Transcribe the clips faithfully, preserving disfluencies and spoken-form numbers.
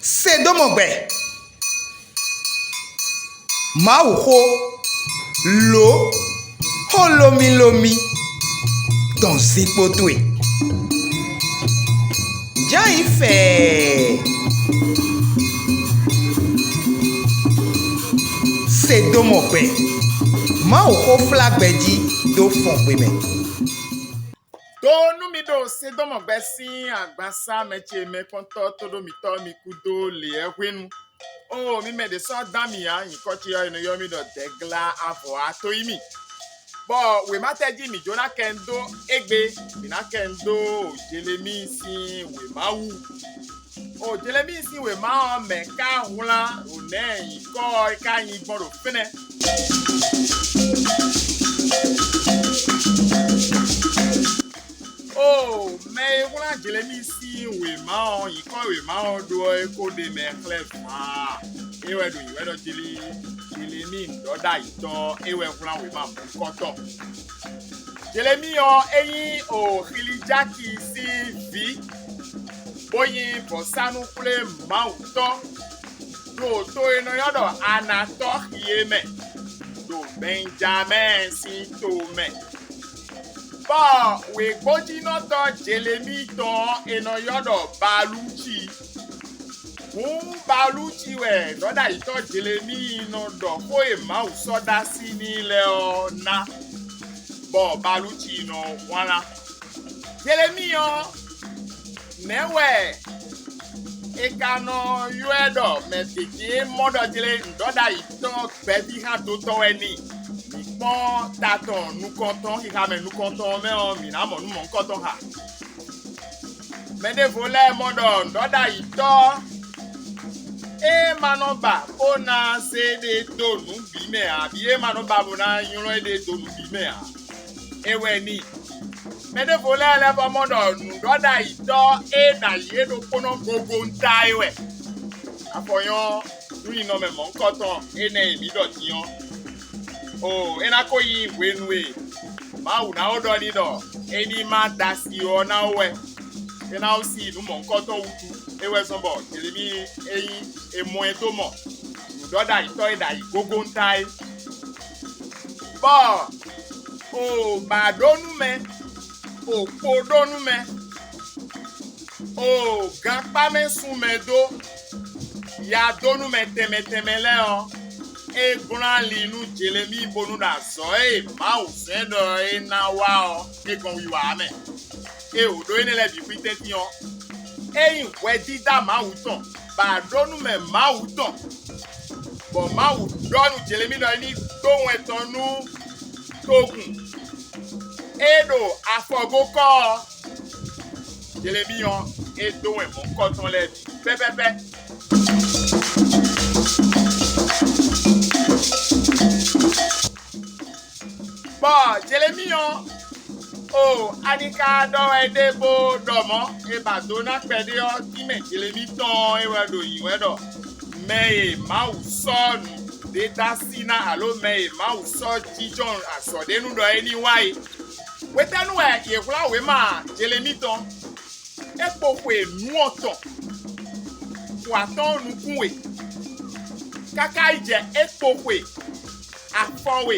Se dó mɔ gbɛ. Mawuxó, lǒ, xó lómílómí tɔn zinkpo towe. Jǎ nyí fɛɛ. Se dó mɔ gbɛ. Mawuxó flá gbɛ jí dó fɔn xwe mɛ. Do nú mi ɖo Sedɔmɔgbɛ sín agbansá mɛ ce mɛkpɔ́ntɔ́ tóɖómitɔ́ mi kúdó lě ɛ hwenu. Oo, mi mɛ ɖě sɔ́ dán mì ǎ, nyǐkɔ ce ɔ́, è nɔ ylɔ́ mì ɖɔ Dɛ̌glá Avɔ̌ Atóyímì. Bɔ wěma tɛ́ jí mǐ jó ná kɛ dó égbé? Mǐ ná kɛ dó Jelemíi sín wěma wú. O Jelemíi sín wěma ɔ́ mɛ ká wlán ɖo nɛ̌ nyǐkɔ ɔ́ é ká nyí gbɔn ɖo fínɛ́? O mɛ e wlán Jelemíi sín wěma ɔ́, nyǐkɔ e wěma ɔ́ ɖó ɔ́, é ko ɖ'é mɛ xlɛ́ vǎ. É wɛ ɖo nyǐ wɛ ɖɔ Jele- Jelemíi nǔɖɔɖ'ayǐtɔ́, é wɛ wlán wěma mɔ̌hunkɔtɔn. Jelemíi ɔ́, é nyí Oxilijáki sín vǐ, bó nyí vɔ̌sánú-xwlémawutɔ́ ɖo to e nɔ ylɔ́ ɖɔ Anatɔ́xi é mɛ, ɖo Bɛnjamɛ́ɛ sín to mɛ. Bɔ wěgbójínɔtɔ́ Jelemíi tɔn ɔ́, è nɔ ylɔ́ ɖɔ Balúci. Hǔn Balúci wɛ nǔɖɔɖ'ayǐtɔ́ Jelemíi nɔ ɖɔ xó e Mawu sɔ́ dó así n'i lɛ́ɛ ɔ́ ná, bɔ Balúci nɔ wlán. Jelemíi ɔ́, nɛ̌ wɛ è ka nɔ ylɔ́ ɛ ɖɔ mɛ gěgé e mɔ ɖɔ jlé nǔɖɔɖ'ayǐtɔ́ gbɛ́bíxá dotɔ́ wɛ n'i? Mǐ kpɔ́n ta tɔn nukɔntɔn, xixa mɛ nukɔntɔn ɔ́ mɛ ɔ́, mǐ ná mɔ nǔ mɔ̌hunkɔtɔn xa. Mɛ ɖěvo lɛ́ɛ mɔ ɖɔ nǔɖɔɖ'ayǐtɔ́ e ma nɔ ba bó ná zé ɖe dó nǔ bǐ mɛ ǎ, abǐ e ma nɔ ba bó ná nylɔ́ éɖée dó nǔ bǐ mɛ ǎ, é wɛ n'i. Mɛ ɖěvo lɛ́ɛ lɛ́ vɔ mɔ ɖɔ nǔɖɔɖ'ayǐtɔ́ e ɖo ayǐ é ɖokpónɔ gogo un ta é wɛ. Afɔ nyɔ́ nú ninɔmɛ mɔ̌hunkɔtɔn énɛ́ e mǐ ɖɔ din ɔ́. Oo, é ná ko nyí hwenu e Mawu ná ó ɖɔ n'i ɖɔ é ní má da asi ɔ́ ná ó wɛ. É ná ó sí nǔ mɔ̌hunkɔtɔn wútu. É wɛ zɔ́n bɔ Jelemíi é nyí è mɔ ɛ dó mɔ nǔɖɔɖ'ayǐtɔ́ e ɖo ayǐ gógóńtá é. Bɔ o ba ɖó nú mɛ, o kpo ɖó nú mɛ, o gankpá mɛ sun mɛ dó, ya dó nú mɛ tɛnmɛ tɛnmɛ lɛ́ɛ ɔ́, é glɔ́n ali nú Jelemíi bónú ɖo azɔ̌ e Mawu zɛ́n ɖɔ é ná wa ɔ́, é gɔn wiwa ǎ mɛ. É wǒ ɖó énɛ́ lɛ́ɛ bǐ xwí tɛ́ntin ɔ́, é nyí hwɛdídá Mawu tɔn, bɔ aɖónúmɛ Mawu tɔn, bɔ Mawu ɖɔ nú Jelemíi ɖɔ é ní dó wɛn tɔn nú togun e ɖo afɔgókɔ ɔ́. Jelemíi ɔ́, é dó wɛn mɔ̌hunkɔtɔn lɛ́ɛ bǐ pɛ́pɛ́pɛ́. Bɔ Jelemíi ɔ́, o, ani ka ɖɔ wɛ é ɖe bó ɖɔ mɔ̌? È ba do ná kpɛɖé ɔ́, tínmɛ Jelemíi tɔn ɔ́, é wɛ ɖo nyǐ wɛ ɖɔ mɛ e Mawu sɔ́ nǔɖé dó así ná, alo mɛ e Mawu sɔ́ jínjɔ́n azɔ̌ ɖé nú ɖɔ é ní wá é. Hwetɛ́nu wɛ yě hwlán wěma Jelemíi tɔn? É kpo xwe nǔ atɔn, xu atɔ́ɔ́n nukún we, káká yi jɛ é kpo xwe afɔ we,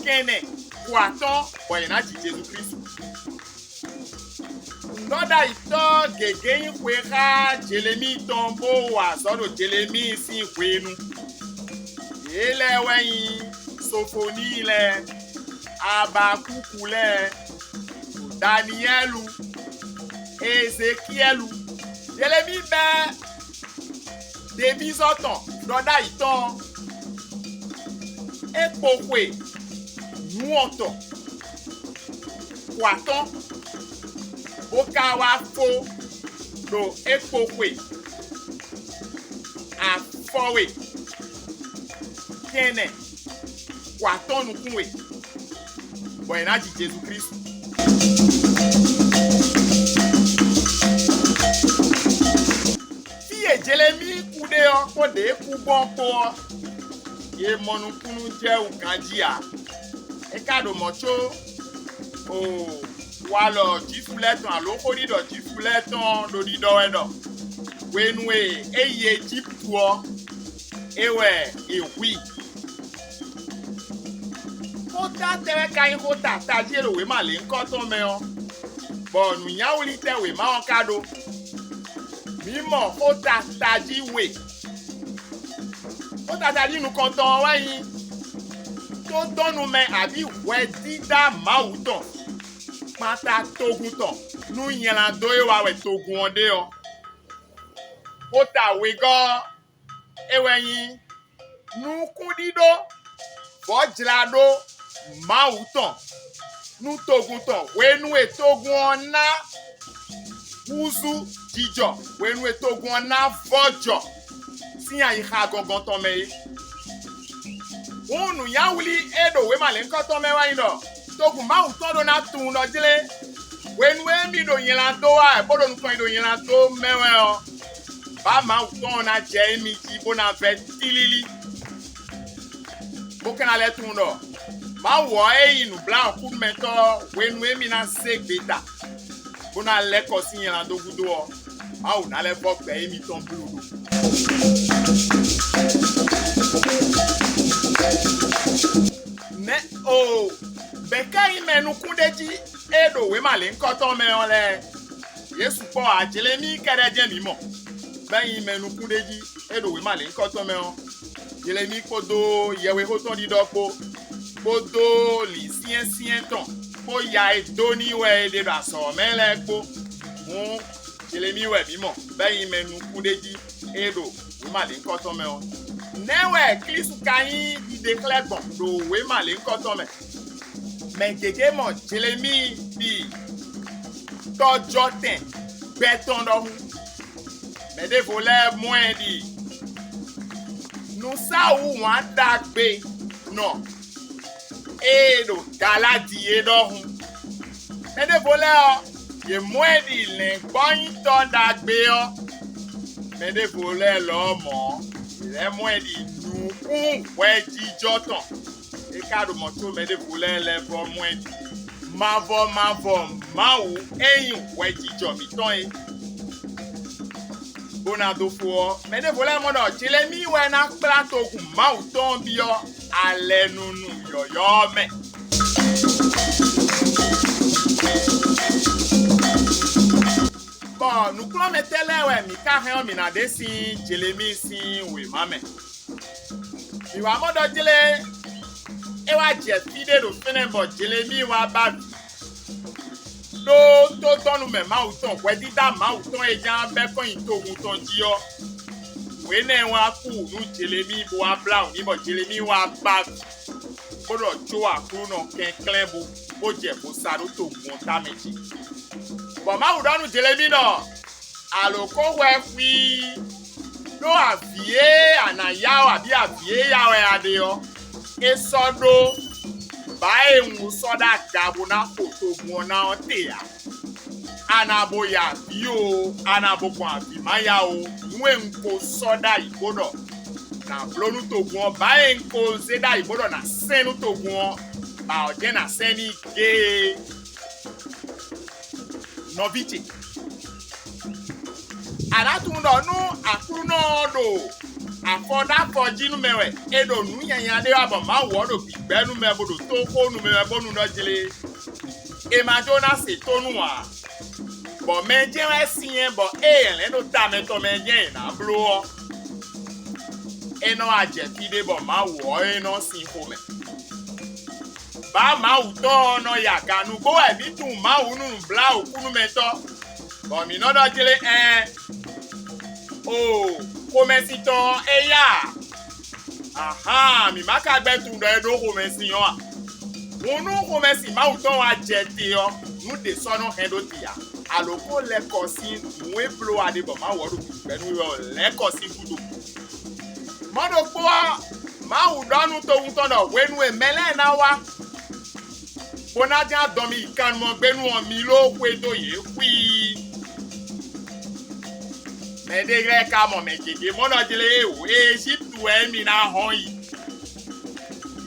kɛnɛ, xu atɔ́ɔ́n, bɔ yě ná ji Jezu Klísu. Nǔɖɔɖ'ayǐtɔ́ gěgé nyí xwe xá Jelemíi tɔn bó wa azɔ̌ ɖo Jelemíi sín hwenu. Yě lɛ́ɛ wɛ nyí Sofoníi lɛ́ɛ, Abakúku lɛ́ɛ, Daniyɛ́lu, Ezekiɛ́lu. Jelemíi bɛ́ ɖevízɔ́ tɔn ɖɔ ɖ'ayǐ tɔn ɔ́, é kpo xwe nǔ atɔn, xu atɔ́ɔ́n, bó ka wá fó ɖo é kpo xwe afɔ we, kɛnɛ, xu atɔ́ɔ́n nukún we, bɔ è nǎ ji Jezu Klísu. Fí e Jelemíi kú ɖe ɔ́, kpó ɖě é kú gbɔn kpó ɔ́, yě mɔ nukúnnú jɛ wú ganjí ǎ. É ka ɖo mɔ̌ có, o, walɔ Jwifu lɛ́ɛ tɔn alo xóɖiɖɔ Jwifu lɛ́ɛ tɔn ɖo ɖiɖɔ wɛ ɖɔ Hwenu e é yi Ejíptu ɔ́, é wɛ è hu i. Xó tɛ́ wɛ ka nyí xó ta tají e ɖo wěma lěhunkɔtɔn mɛ ɔ́, bɔ nǔnyáwlítɛ́ wěma ɔ́ ka ɖó? Mǐ mɔ xó ta tají we. Xó ta tají nukɔntɔn ɔ́ wɛ nyí tódɔnnumɛ abǐ hwɛdídá Mawu tɔn, kpanta togun tɔn, nú nylá dó e wa wɛ togun ɔ́ ɖe ɔ́. Xó ta wegɔ́ ɔ́, é wɛ nyí nukúnɖíɖó vɔ̌jláɖó Mawu tɔn nú togun tɔn hwenu e togun ɔ́ ná húzú jijɔ, hwenu e togun ɔ́ ná vɔ́ jɔ sín ayixa gɔngɔn tɔn mɛ é. Hǔn nǔnyáwlí e ɖo wěma lěhunkɔtɔn mɛ wɛ nyí ɖɔ togun Mawu tɔn ɖó ná tunwun ɖɔ jlé hwenu e émí ɖo nylá dó wá wɛ bó ɖo nukɔn nyi ɖo nylá dó mɛ wɛ ɔ́, bǎ Mawu tɔn ɔ́ ná jɛ émí jí bó ná vɛ́ tlílí, bó ka ná lɛ́ tunwun ɖɔ Mawu ɔ́ e nyí nǔbláwǔkúnúmɛtɔ́ ɔ́, hwenu e émí ná zé gbe ta, bó ná lɛ́ kɔ sín nylá dó gúdo ɔ́, Mawu ná lɛ́ vɔ́ gbɛ émítɔn bló ɖó. Nɛ̌ o, bɛ̌ ká nyí mɛ nukúnɖéjí e ɖo wěma lěhunkɔtɔn mɛ ɔ́ lɛ́ɛ? Yě sukpɔ́ ǎ, Jelemíi kɛ́ɖɛ́ jɛ́n mǐ mɔ, bɔ é nyí mɛ nukúnɖéjí e ɖo wěma lěhunkɔtɔn mɛ ɔ́. Jelemíi kpódó yɛwexó tɔn ɖiɖɔ kpó, kpódó lǐnsyɛ́nsyɛ́n tɔn kpó ya e dó n'i wɛ è ɖe ɖo azɔ̌ ɔ́ mɛ lɛ́ɛ kpó. Hǔn Jelemíi wɛ mǐ mɔ, bɔ é nyí mɛ nukúnɖéjí e ɖo wěma lěhunkɔtɔn mɛ ɔ́. Nɛ̌ wɛ Klísu ka nyí ɖiɖe xlɛ́ gbɔn ɖo wěma lěhunkɔtɔn mɛ? Mɛ gěgé mɔ Jelemíi ɖi tɔjɔtɛn gbɛ tɔn ɖɔhun. Mɛ ɖěvo lɛ́ɛ mɔ ɛ ɖi nǔsáwǔwǎn ɖagbe nɔ e ɖo Galadi é ɖɔhun. Mɛ ɖěvo lɛ́ɛ ɔ́, yě mɔ ɛ ɖi lɛ̌ngbɔ́nyitɔ́ ɖagbe ɔ́. Mɛ ɖěvo lɛ́ɛ lɔmɔ̌, yě lɛ́ mɔ ɛ ɖi nǔkún hwɛjijɔ tɔn. É ka ɖo mɔ̌ có mɛ ɖěvo lɛ́ɛ lɛ́ vɔ́ mɔ ɛ ɖi mavɔ mavɔ Mawu e nyí hwɛjijɔ mǐtɔn é. Bó ná dó fó ɔ́, mɛ ɖěvo lɛ́ɛ mɔ ɖɔ Jelemíi wɛ ná kplá togun Mawu tɔn ɔ́ byɔ́ alɛnunu yɔ̌yɔ́ ɔ́ mɛ. Bɔ nǔkplɔ́nmɛtɛ́ lɛ́ɛ wɛ mǐ ka hɛn ɔ́ mǐ ná ɖe sín Jelemíi sín wěma mɛ? Mǐ wá mɔ ɖɔ jlé é wá jɛ fí ɖé ɖo fínɛ́ bɔ Jelemíi wá ba vǐ ɖó tódɔnnúmɛ Mawu tɔn, hwɛdídá Mawu tɔn e ján bɛ́ kɔn nyi togun tɔn jí ɔ́, wěnɛ́ wá kú wǔ nú Jelemíi bó wá blá wǔ n'i bɔ Jelemíi wá ba vǐ, bó ɖɔ có Aklúnɔ kɛnklɛ́n bó bó jɛ vo sa ɖó togun ɔ́ tamɛ jí. Bɔ Mawu ɖɔ nú Jelemíi ɖɔ: Alǒ ko hwɛ xwíí, ɖó avǐ e a nǎ ya ɔ́ abǐ avǐ e ya wɛ a ɖe ɔ́, é sɔ́ ɖó bǎ e un sɔ́ ɖó aga bó ná xo togun ɔ́ ná ɔ́ te ǎ. A nǎ bo ya avǐ o, a nǎ bo gbɔn avǐ ma ya o, nǔ e un ko sɔ́ ɖ'ayǐ bó ɖɔ nǎ bló nú togun ɔ́, bǎ e un ko zé ɖ'ayǐ bó ɖɔ nǎ sɛn nú togun ɔ́, bǎ ɔ́ jɛ́n nǎ sɛn n'i géé. Nɔví ce, a nǎ tunwun ɖɔ nú Aklúnɔ ɔ́ ɖo afɔ ɖó afɔ jí nú mɛ wɛ, è ɖo nǔ nyanya ɖé wá bɔ Mawu ɔ́ ɖo bǐgbɛ́ nú mɛ bó ɖo tó xó nú mɛ wɛ bónú ɖɔ jlé, è ma jló ná se tónú ǎ, bɔ mɛ jɛ́n wɛ syɛ́n bɔ ée è lɛ̌n ɖo ta mɛtɔn mɛ jɛ́n è nǎ bló ɔ́, é nɔ wá jɛ fí ɖé bɔ Mawu ɔ́ é nɔ sín xomɛ. Bǎ Mawu tɔn ɔ́ nɔ ya aga nǔgbó wɛ mǐ tunwun Mawu nú nǔbláwǔkúnúmɛtɔ́, bɔ mǐ nɔ ɖɔ jlé ɛɛn, oo, xomɛsin tɔn ɔ́ é yá a? Ahan, mǐ ma ka gbɛ́ tunwun ɖɔ é ɖó xomɛsin ɔ́ a? Hǔn nú xomɛsin Mawu tɔn wá jɛ te ɔ́, nǔ ɖě sɔ́ nɔ hɛn ɖó te ǎ. Alǒ ko lɛ́ kɔ sín nǔ e bló a ɖe bɔ Mawu ɔ́ ɖo gbǐgbɛ́ nú we ɔ́, lɛ́ kɔ sín gúdo. Mɔ̌ ɖokpó ɔ́, Mawu ɖɔ nú towun tɔn ɖɔ hwenu e mɛ lɛ́ɛ ná wá, bó ná ján dɔn mi yi kannumɔgbénu ɔ́, mi ló xwedó yě xwíí. Mɛ ɖé lɛ́ɛ ka mɔ mɛ gěgé mɔ ɖɔ jlé e Ejíptu wɛ émí ná hɔn yi.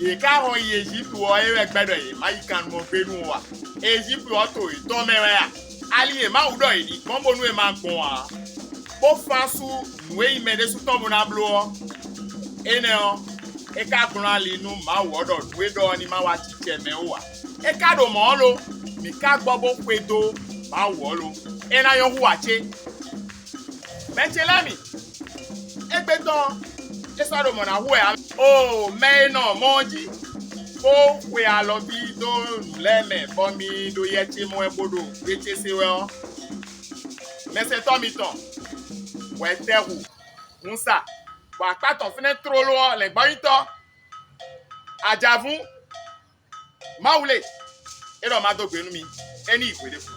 Yě ka hɔn yi Ejíptu ɔ́, é wɛ gbɛ́ ɖɔ yě má yi kannumɔgbénu ó a? Ejíptu ɔ́ to yětɔn mɛ wɛ a? Ali e Mawu ɖɔ yě ní gbɔn bónú è ma gbɔn ǎ, Ó fán sú nǔ e nyí mɛ ɖésú tɔn bó ná bló ɔ́, énɛ́ ɔ́, é ka glɔ́n ali nú Mawu ɔ́ ɖɔ nǔ e ɖɔ ɔ́ ní ma wá acicɛ mɛ ó ǎ. É ka ɖo mɔ̌ ɔ́ lo, mǐ ka gbɔ bó xwedó Mawu ɔ́ lo, é ná nyɔ́ hú ǎ cé? Mɛ ce lɛ́ɛ mi, égbé tɔn ɔ́, é sɔ́ ɖo mɔ̌ ná hu wɛ ǎ. Oo, mɛ e nɔ mɔ ɔ́ jí, bó xwe alɔví dó nǔ lɛ́ɛ mɛ, bɔ mi ɖo yɛ ce mɔ wɛ bó ɖo gbe ce se wɛ ɔ́, mɛsɛntɔ́ mitɔn wɛ tɛ́ hu hun sa, bɔ akpá tɔn fínɛ́ tlóló ɔ́, lɛ̌ngbɔ́nyitɔ́, ajavún, Mawu lé, é ɖɔ má dó gbe nú mi, é ní yi hweɖěfú.